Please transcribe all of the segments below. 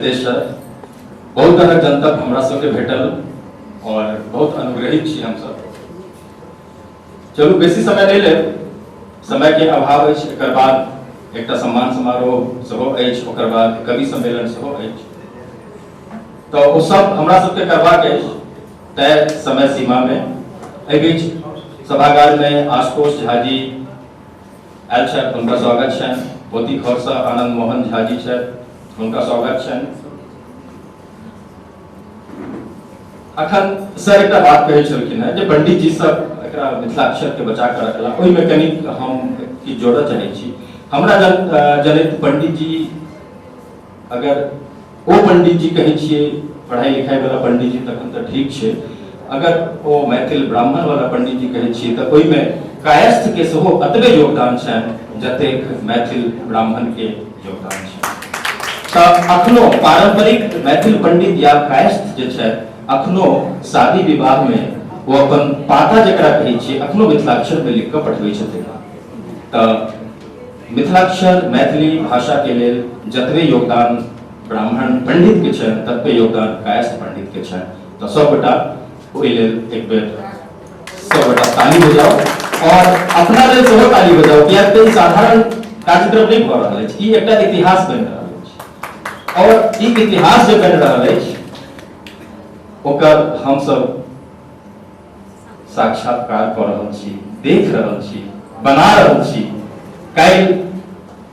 Sir बहुत तरहक जनतब हमरा सबके भेटल और बहुत अनुग्रहित छी हमसब। चलू बेसी समय नहि लेब, समय के अभाव अछि। एकर बाद एकटा सम्मान समारोह सेहो अछि, ओकर बाद कवि सम्मेलन सेहो अछि, तऽ ओ सब हमरा सबके करबाक अछि तय समय सीमा में। एहि बीच सभागार में आशुतोष झा जी आयल छथि, हुनका स्वागत छनि। मोती खौरसा आनंद मोहन झा जी छथि, हुनका स्वागत छनि। अखन सर एकटा बात कहै छलखिन हेँ जे पंडित जी सब एकरा मिथिलाक्षर के बचा कऽ रखला, ओहिमे कनि हम किछु जोड़ऽ चाहै छी। हमरा जनैत पंडित जी, अगर ओ पंडित जी कहै छियै पढ़ाई लिखाई वाला पंडित जी तखन तऽ ठीक छै, अगर ओ मैथिल ब्राह्मण वाला पंडित जी कहै छियै तऽ ओहिमे कायस्थ के सेहो अतबे योगदान छनि जतेक मैथिल ब्राह्मण के योगदान छै। तऽ अखनो पारंपरिक मैथिल पंडित या कायस्थ जे छथि, अखनो शादी विवाह में ओ अपन पाता जकरा कहै छियै अखनो मिथिलाक्षर में लिख कऽ पठबै छथिन। तऽ मिथिलाक्षर मैथिली भाषा के लेल जतबे योगदान ब्राह्मण पंडित के छनि ततबे योगदान कायस्थ पंडित के छनि। तऽ सबगोटा ओहि लेल एक बेर सबगोटा ताली बजाउ और अपना लेल सेहो ताली बजाउ, कियाक तऽ ई साधारण कार्यक्रम नहि भऽ रहल अछि, ई एकटा इतिहास बनि रहल अछि और ई इतिहास जे बनि रहल अछि ओकर हमसब साक्षात्कार कऽ रहल छी, देख रहल छी, बना रहल छी। काल्हि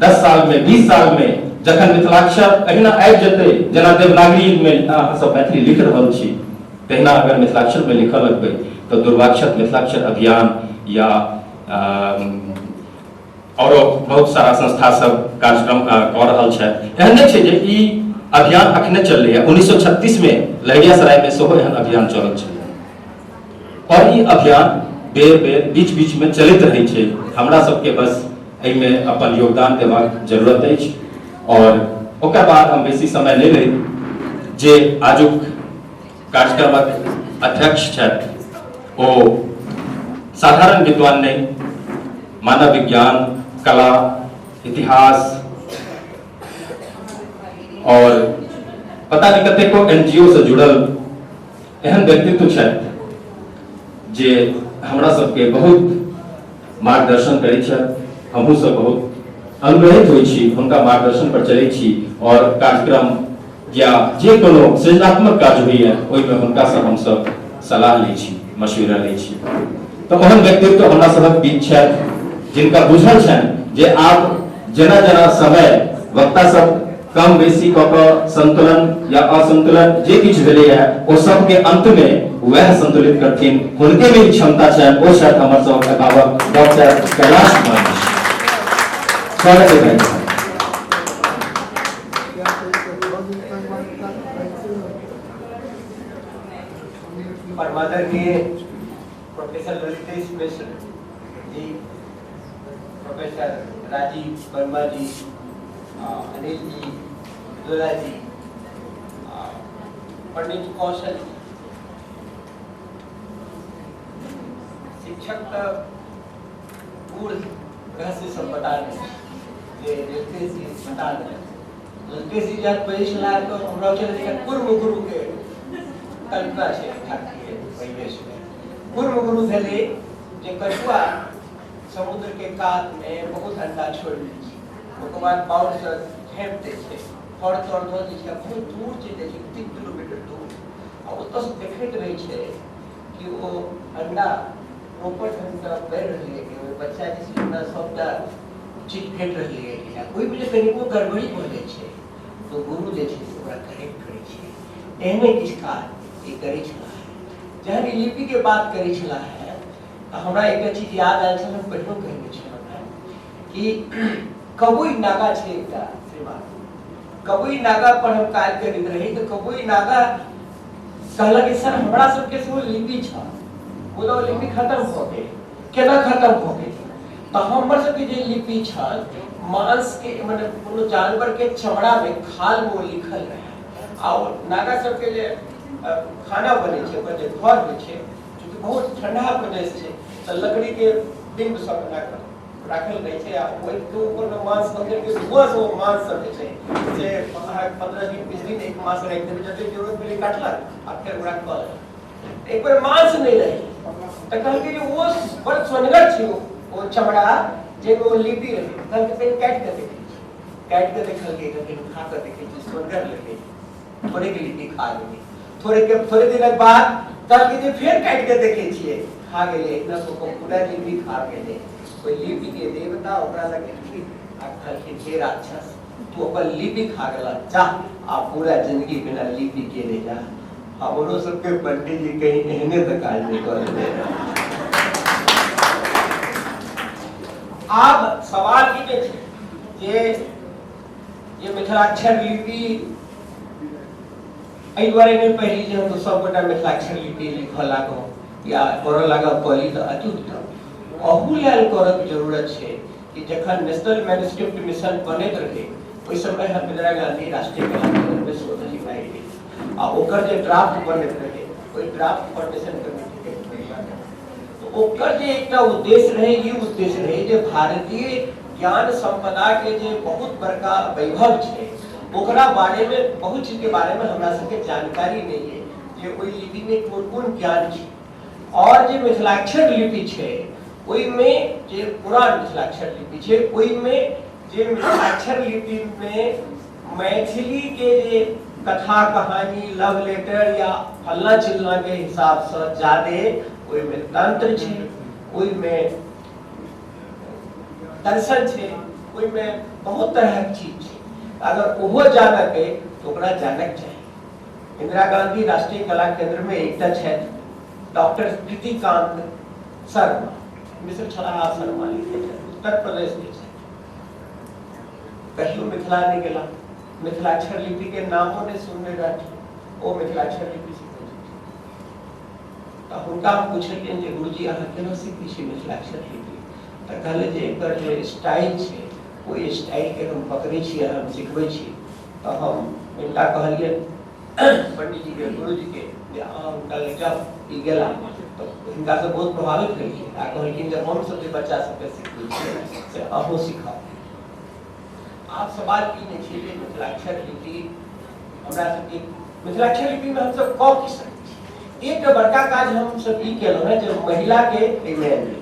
10 साल में 20 साल में जखन मिथिलाक्षर अहिना आबि जेतै जेना देवनागरी में अहाँ सब मैथिली लिख रहल छी, तहिना अगर मिथिलाक्षर में लिखऽ लगबै तऽ दुर्वाक्षर मिथिलाक्षर अभियान या औरो बहुत सारा संस्था सब कार्यक्रम कऽ रहल छथि। एहन नहि छै जे ई अभियान अखने चललैए, 1936 में लहेरियासराय में सेहो एहन अभियान चलल छलै और ई अभियान बेर बेर बीच बीच में चलैत रहै छै। हमरा सबके बस एहिमे अपन योगदान देबाक जरूरत अछि। और ओकर बाद हम बेसी समय नहि लैत, जे आजुक कार्यक्रमक अध्यक्ष छथि ओ साधारण विद्वान नहि, मानव विज्ञान, कला, इतिहास और पता नहीं कतेको एनजीओ से जुड़ल एहन व्यक्तित्व छथि जे हमरा सबके बहुत मार्गदर्शन करै छथि। हमहूँ सब बहुत अनुग्रहित होइ छी, हुनका मार्गदर्शन पर चलै छी और कार्यक्रम या जे कोनो सृजनात्मक काज होइए ओहिमे हुनकासँ हमसब सलाह लै छी, मशविरा लै छी। तऽ ओहन व्यक्तित्व हमरा सभक बीच छथि जिनका बुझल छनि जे आब जेना जेना समय वक्ता सब कम बेसी कऽ कऽ संतुलन या असंतुलन जे किछु भेलैए ओ सबके अंत में वएह संतुलित करथिन, हुनके में ई क्षमता छनि। ओ छथि हमर सबक अभिभावक डॉक्टर कैलाश कुमार मिश्र। स्वागत है भाई साहब। परमादरणीय प्रोफेसर ललितेश मिश्र जी, प्रोफेसर राजीव वर्मा जी, अनिल जी, दुला जी, पंडित कौशल जी, शिक्षक तऽ गूढ़ रहस्य सब बता देने जे ललितेश जी बता देने। ललितेश जी जब बजै छलाह तऽ हमरा छलै जे कुर्म गुरु के कल्पना छै ठाकुर परिवेश में। कुर्म गुरु भेलै जे कछुआ समुद्र के कात में बहुत अंडा छोड़ि दै छै, ओकर बाद बाउर से झाँपि दै छै, फर तर धऽ दै छै, बहुत दूर चलि जाइ छै, 3 किलोमीटर दूर, आ ओतऽसँ देखैत रहै छै कि ओ अंडा प्रॉपर ढङ्गसँ बढ़ि रहलैए कि ओहि बच्चा जे छै ओकरा सबटा चीज भेट रहलैए कि नहि। ओहिमे जे कनिको गड़बड़ी भऽ जाइ छै तऽ गुरु जे छै से ओकरा करेक्ट करै छै। एहने किछु काज ई करै छलाह। जहन ई लिपिके बात करै छलाह तऽ हमरा एकटा चीज याद आयल छल, हम पहिनो कहने छलहुँ हेँ कि कबुई नागा छै एकटा श्रीमान, कबुई नागा पर हम काज करैत रही तऽ कबुई नागा कहलक कि सर हमरा सबके सेहो लिपि छल, मुदा ओ लिपि खत्म भऽ गेल। केना खत्म भऽ गेल? तऽ हमर सबके जे लिपि छल मांस के मतलब कोनो जानवर के चमड़ा में खाल में ओ लिखल रहे, आ ओ नागा सबके जे खाना बनै छै ओकर जे घर होइ छै, चूँकि बहुत ठंडा प्रदेश छै तऽ लकड़ी के बिंब सब बना कऽ राखल रहै छै आ ओहिके ऊपरमे मांस मंदिर के धुआं से ओ मांस सब जे छै से अहाँके 15 दिन 20 दिन एक मास राखि देबै, जतेक जरूरत भेलै काटलक आ फेर ओकरा कऽ लेलक। एक बेर मांस नहि रहै तऽ कहलकै जे ओ बड़ सोनगर छै ओ चमड़ा जाहिमे ओ लिपि रहै। कहलकै पहिने काटि कऽ देखै छी, काटि कऽ देखलकै तऽ फेर खा कऽ देखै छी सोनगर लगै, थोड़ेक लिट्टी खा गेलै। थोड़े दिनक बाद कहलकै जे फेर काटि कऽ देखै छियै, खा गेलै, इतना पूरा लिट्टी खा गेलै। ओहि लिपि के देवता ओकरा लग गेलखिन आ कहलखिन हे राक्षस, तू अपन लिपि खा गेला, जा आ पूरा जिंदगी बिना लिपि के रहि जा। हमरो सबके पंडित जी कहीं एहने तऽ काज नहि कऽ देने। आब सवाल ई नहि छै जे जे मिथिलाक्षर लिपि एहि दुआरे नहि पहिली जे हम तऽ सबगोटा मिथिलाक्षर लिपि लिखऽ लागब या करऽ लागब कहली तऽ अति उत्तम। अहू लेल करऽके जरूरत छै कि जखन नेशनल मैन्युस्क्रिप्ट मिशन बनैत रहै ओहि समय हम इंदिरा गांधी राष्ट्रीय कला केंद्रमे शोध लिखाइ रही आ ओकर जे ड्राफ्ट बनैत रहै ओहि ड्राफ्ट फॉर्मेशन कमिटीके तऽ ओकर जे एकटा उद्देश्य रहै, ई उद्देश्य रहै जे भारतीय ज्ञान संपदा के जे बहुत बड़का वैभव छै ओकरा बारे में बहुत चीज के बारे में हमरा सबके जानकारी नहीं है जे ओहि लिपि में कोन कोन ज्ञान छै। और जे मिथिलाक्षर लिपि छै ओहिमे जे पुरान मिथिलाक्षर लिपि छै ओहिमे जे मिथिलाक्षर लिपि में मैथिली के जे कथा कहानी लव लेटर या फल्ला चिल्ला के हिसाब से ज्यादे ओहिमे तंत्र छै, ओहिमे दर्शन छै, ओहिमे बहुत तरहक चीज छै। अगर ओहो जानक अइ तऽ ओकरा जानक चाही। इंदिरा गांधी राष्ट्रीय कला केंद्र में एकटा छथि डॉक्टर प्रीतिकांत शर्मा, मिश्र छलाह शर्मा लिखे छथि, उत्तर प्रदेश के छथि, कहियो मिथिला नहि गेला, मिथिलाक्षर लिपि के नामो नहि सुनने रहथिन, ओ मिथिलाक्षर लिपि सिखै छथिन। तऽ हुनका हम पुछलियनि जे गुरुजी अहाँ केना सीखै छी मिथिलाक्षर लिपि? तऽ कहले जे एकर जे स्टाइल छै ओहि स्टाइलके हम पकड़ै छी आ हम सिखबै छी। तऽ हम हिनका कहलियनि पंडीजीके गुरुजीके जे अहाँ हुनका लग जाउ, ई गेला तऽ हिनकासँ बहुत प्रभावित भेलखिन आ कहलखिन जे हमसब जे बच्चा सबके सिखबै छियै से अहूँ सिखाउ। आब सवाल ई नहि छै जे मिथिलाक्षर लिपि हमरा सबके मिथिलाक्षर लिपिमे हमसब कऽ की सकै छी। एकटा बड़का काज हमसब ई केलहुँ हेँ जे महिलाके एहिमे आनि,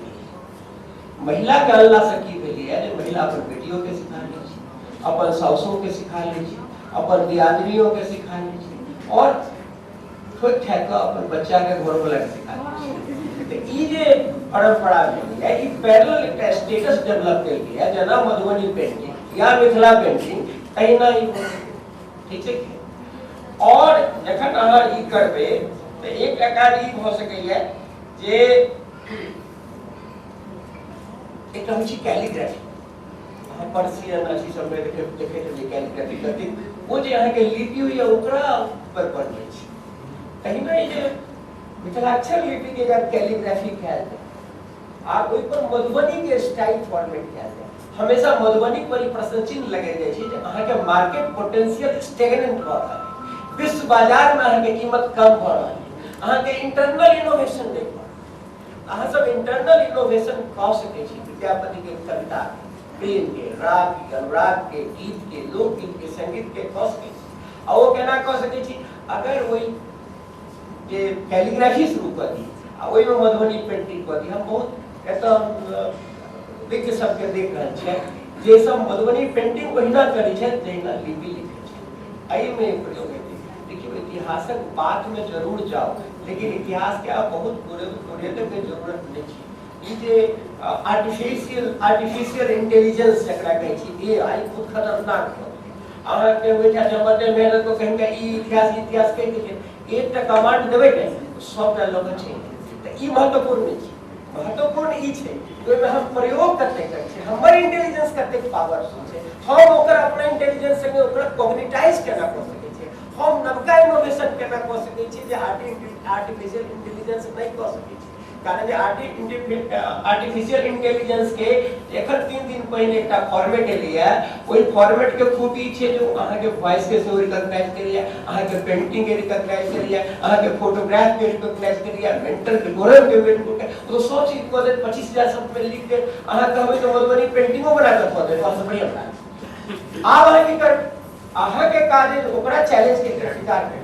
महिलाके अनलासँ की भेलैए जे महिला अपन बेटियोके सिखा लै छै, अपन साउसोके सिखा लै छै, अपन दियादनियोके सिखा लै छै और ठोकि ठाकि कऽ अपन बच्चाके घरोवलाके सिखा लै छै। तऽ ई जे परम्परा भेलैए ई पैरेलल एकटा स्टेटस डेवलप केलकैए, जेना मधुबनी पेंटिंग या मिथिला पेंटिंग तहिना ई ठीक छै। और जखन अहाँ ई करबै तऽ एकटा काज ई भऽ सकैए जे एकटा होइ छै कैलीग्राफी, अहाँ पर्सियन अथी सबमे देखैत हेबै कैलीग्राफी कतेक ओ जे अहाँके लिपि होइए ओकरा पर बनबै छै। तहिना ई जे मिथिलाक्षर लिपिके अगर कैलीग्राफी कयल जाय आ ओहिपर मधुबनीके स्टाइल फॉर्मेट कयल जाय, हमेशा मधुबनी पर ई प्रश्न चिन्ह लगेल जाइ छै जे अहाँके मार्केट पोटेंशियल स्टेगनेंट भऽ रहल है, विश्व बाजारमे अहाँके कीमत कम भऽ रहल है, अहाँके इंटरनल इनोवेशन नहि भऽ रहल। अहाँ सब इंटरनल इनोवेशन कऽ सकै छी विद्यापति के कविता के, प्रेम के, राग के, अनुराग के, गीत के, लोकगीत के, संगीत के कऽ सकै छी। आ ओ केना कऽ सकै छी? अगर ओहि जे कैलीग्राफी शुरू कऽ दी आ ओहिमे मधुबनी पेंटिंग कऽ दी। हम बहुत एतऽ विज्ञ सबके देख रहल छियै जे सब मधुबनी पेंटिंग ओहिना करै छथि जहिना लिपि लिखै छथि। एहिमे प्रयोग हेतै। देखियौ इतिहासक बातमे जरूर जाउ, लेकिन इतिहासके आब बहुत गुरेदके जरूरत नहि छै। ई जे आर्टिफिशियल इंटेलिजेंस जकरा कहै छी AI, बहुत खतरनाक भऽ गेलै। अहाँके ओहिठाम जब मेहनत कऽ कऽ हिनका ई इतिहास इतिहास कहि देलियै, एकटा कमांड देबै ने सबटा लऽ कऽ चलि जेतै। तऽ ई महत्वपूर्ण नहि छै, महत्वपूर्ण ई छै कि ओहिमे हम प्रयोग कतेक करै छियै, हमर इंटेलिजेंस कतेक पावरफुल छै, हम ओकर अपना इंटेलिजेंस संगे ओकरा कॉग्निटाइज केना कऽ सकै छियै, हम नवका इनोवेशन केना कऽ सकै छियै जे आर्टिफिशियल इंटेलिजेंस नहि कऽ सकै छै। कारण जे आर्टिफिशियल इंटेलिजेंस के एखन 3 दिन पहिने एकटा फॉर्मेट एलैए, ओहि फॉर्मेट के खूबी छै जे ओ अहाँके वॉइस के सेहो रिकॉग्नाइज करैए, अहाँके पेंटिंग के रिकॉग्नाइज करैए, अहाँके फोटोग्राफ के रिकॉग्नाइज करैए, मेंटल डिकोरम के मेंटल, ओ सब चीज कऽ देत। 25,000 शब्द में लिख देत। अहाँ कहबै तऽ मधुबनी पेंटिंगो बना कऽ कऽ देत, वहाँ बढ़िया बना देत। आब अहाँ की करबै? अहाँके काज अछि ओकरा चैलेंज के स्वीकार करी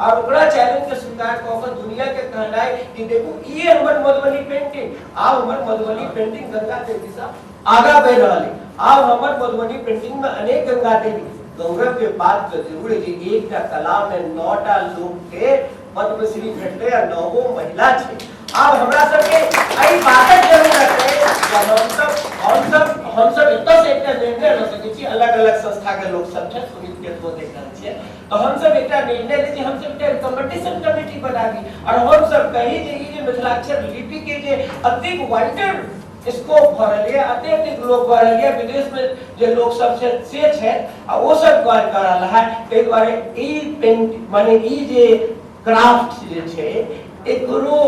और ओकरा चैलेंज के स्वीकार कऽ कऽ दुनिया के कहनाइ कि देखू ई हमर मधुबनी पेंटिंग। आब हमर मधुबनी पेंटिंग गंगा देवी से आगा बढ़ि रहल है। आब हमर मधुबनी पेंटिंग में अनेक गंगा देवी। गौरव के बात तो जरूर है जे एकटा कला में 9टा लोग के पद्मश्री भेटलै आ 9गो महिला छै। आब हमरा सबके एहि बातक जरूरत है जे हमसब एतऽ से एकटा निर्णय लऽ सकै छी। अलग अलग संस्था के लोक सब छथि, सुनीत के सेहो देख रहल छियै, तऽ हमसब एकटा निर्णय लै छी, हमसब एकटा रिकमेंडेशन कमिटी बनाबी और हमसब कही जे ई जे मिथिलाक्षर लिपि के जे अतेक वाइडर स्कोप भऽ रहल यऽ, अतेक अतेक लोक भऽ रहल यऽ, विदेश में जे लोक सब छै से छथि आ ओ सब कार्य कऽ रहल है, ताहि दुआरे ई पेंट माने ई जे क्राफ्ट जे छै एकरो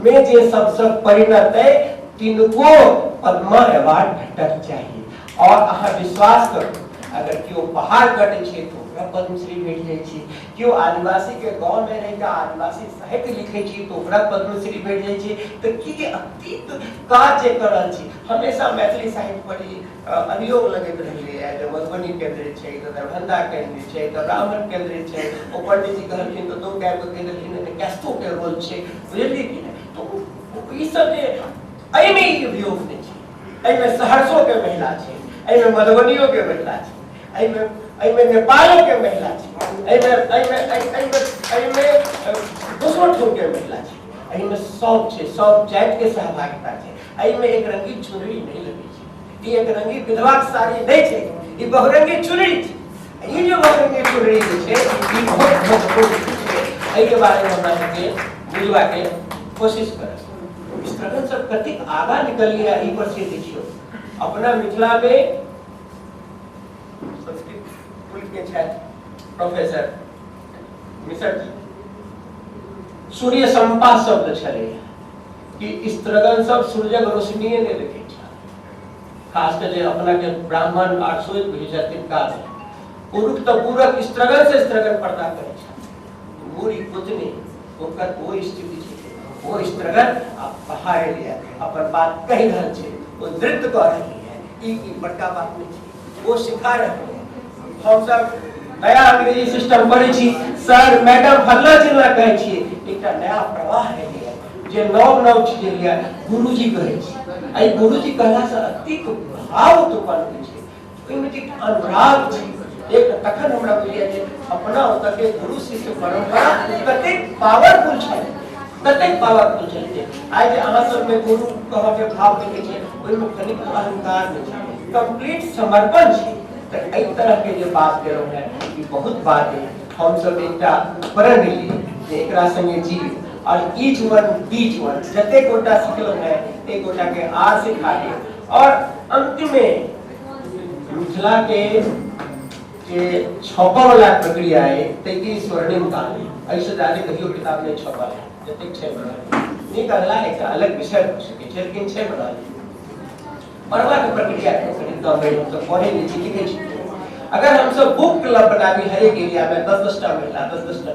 में जे सबसँ परिणत है तिनको पद्मा अवार्ड भेटक चाही। और अहाँ विश्वास करू, अगर केओ पहाड़ कटै छै तऽ ओकरा पद्मश्री भेट जाइ छै, केओ आदिवासी के गाँव में रहि कऽ आदिवासी साहित्य लिखै छै तऽ ओकरा पद्मश्री भेट जाइ छै। तऽ की अतीत काज जे कऽ रहल छी, हमेशा मैथिली साहित्य पर ई अभियोग लगैत रहलैए जे मधुबनी केंद्रित छै, तऽ दरभंगा केंद्रित छै, तऽ ब्राह्मण केंद्रित छै। ओ पंडित जी कहलखिन तऽ दो गायब कहि देलखिन, एहिमे कैस्टो के रोल छै, बुझलियै कि नहि? तऽ ई सब जे एहिमे ई अभियोग नहि छै। एहिमे सहरसो के महिला छै, एहिमे मधुबनियो के महिला छै, एहिमे एहिमे नेपालो के महिला छै, एहिमे एहिमे एहिमे एहिमे दोसरो ठाम के महिला छै, एहिमे सब छै, सब जाति के सहभागिता छै। एहिमे एक रंगी चुनरी नहि लगै छै, ई एक रंगी विधवाक साड़ी नहि छै, ई बहुरंगी चुनरी छै। ई जे बहुरंगी चुनरी जे छै ई बहुत महत्वपूर्ण छै। एहिके बारेमे हमरा सबके बुझबाके कोशिश करब। स्ट्रगल सब कतेक आगा निकललियै एहि पर से देखियौ। अपना मिथिला में संस्कृत कुल के छथि प्रोफेसर मिश्र जी, सूर्य संपा शब्द छलै कि स्त्रगण सब सूर्यक रोशनीये नहि देखै छल, खास कर जे अपना के ब्राह्मण आर सोच बुझै छथि तिनका पुरुष तऽ पूरक स्त्रगण से स्त्रगण पर्दा करै छल। मूरी गोतनी ओकर ओ स्थिति छै, ओ स्त्रगण आ पहाड़ लिया अपन बात कहि रहल छै, ओ नृत्य कऽ रहल है, ई बड़का बात नहि छै, ओ सिखा रहल है। हमसब नया अंग्रेजी सिस्टम पढ़ै छी, सर मैडम फल्ला चिल्ला कहै छियै, एकटा नया प्रवाह है जे नव नव चीज एलैए गुरुजी कहै छी। एहि गुरुजी कहलासँ अतिक भाव उत्पन्न होइ छै, ओहिमे जे अनुराग छै एक, तखन हमरा बुझाइए जे अपना ओतऽ के गुरु शिष्य परम्परा कतेक पावरफुल छै, कतेक पावरफुल छै। आइ जे अहाँ सबमे गुरु कहऽके भाव देखै छियै, ओहिमे कनिको अहंकार नहि छै, कम्प्लीट समर्पण छै। तऽ एहि तरहके जे बात केलहुँ हेँ ई बहुत बात अइ। हमसब एकटा प्रण ली जे एकरा संगे जी और ईच वन टीच वन, जतेक गोटा सिखलहुँ हेँ एक गोटा के आर सिखा दी। और अंतिम में मिथिला के जे छपऽ वाला प्रक्रिया है ताहिके स्वर्णिम काल है, एहिसँ ज्यादा कहियो किताब नहि छपल है जतेक छै बनल। नीक अधलाह एकटा अलग विषय भऽ सकै छै, लेकिन छै बनल। पढ़बाक प्रक्रिया कनि कम है, हमसब पढ़ै नहि छी, लिखै छी। अगर हमसब बुक क्लब बनाबी हरेक एरिया में 10-10 टा महिला, 10-10 टा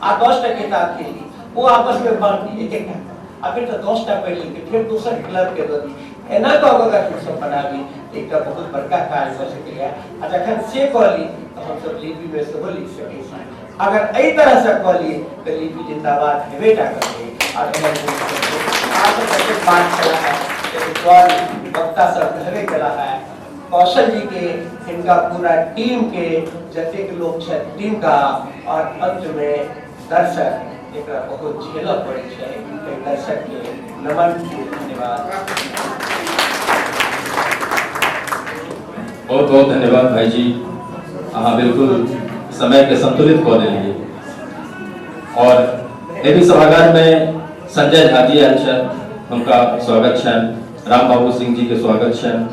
आ 10 टा किताब कीन ली, ओ आपस में बांटी एक एक टा, आ फिर तऽ 10 टा पढ़ि लेलकै, फिर दोसर क्लब के दऽ दी, एना कऽ कऽ अगर हमसब बनाबी तऽ एकटा बहुत बड़का काज भऽ सकैए। आ जखन से कऽ ली तऽ हमसब लिपि में सेहो लिख सकै छी। अगर एहि तरहसँ कऽ ली तऽ लिपि जिंदाबाद हेबे टा करतै। और एहन जतेक बात छला है, विद्वान वक्ता सब कहबे केला है, कौशल जी के, हिनका पूरा टीम के जतेक लोग छथि तिनका, और अंत में दर्शक, एकरा बहुत झेलऽ पड़ै छै, ताहि दर्शक के नमन, धन्यवाद। बहुत बहुत धन्यवाद भाईजी, अहाँ बिल्कुल समय के संतुलित कऽ देलियै। और एहि सभागार में संजय झा जी आयल छथि, हुनका स्वागत छनि, राम बाबू सिंह जी के स्वागत छनि,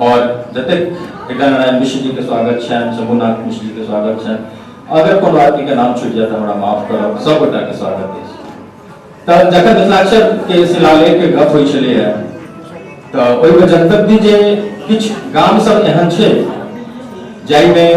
और जतेक हृदय नारायण मिश्र जी के स्वागत छनि, शंभुनाथ मिश्र जी के स्वागत छनि। अगर कोनो आदमी के नाम छूटि जाए तऽ हमरा माफ करब, सब गोटा के स्वागत अछि। तऽ जखन मिथिलाक्षर के शिलालेख के गप होइ छलैए तऽ ओहिमे जनतब दी जे किछु गाम सब एहन छै जाहिमे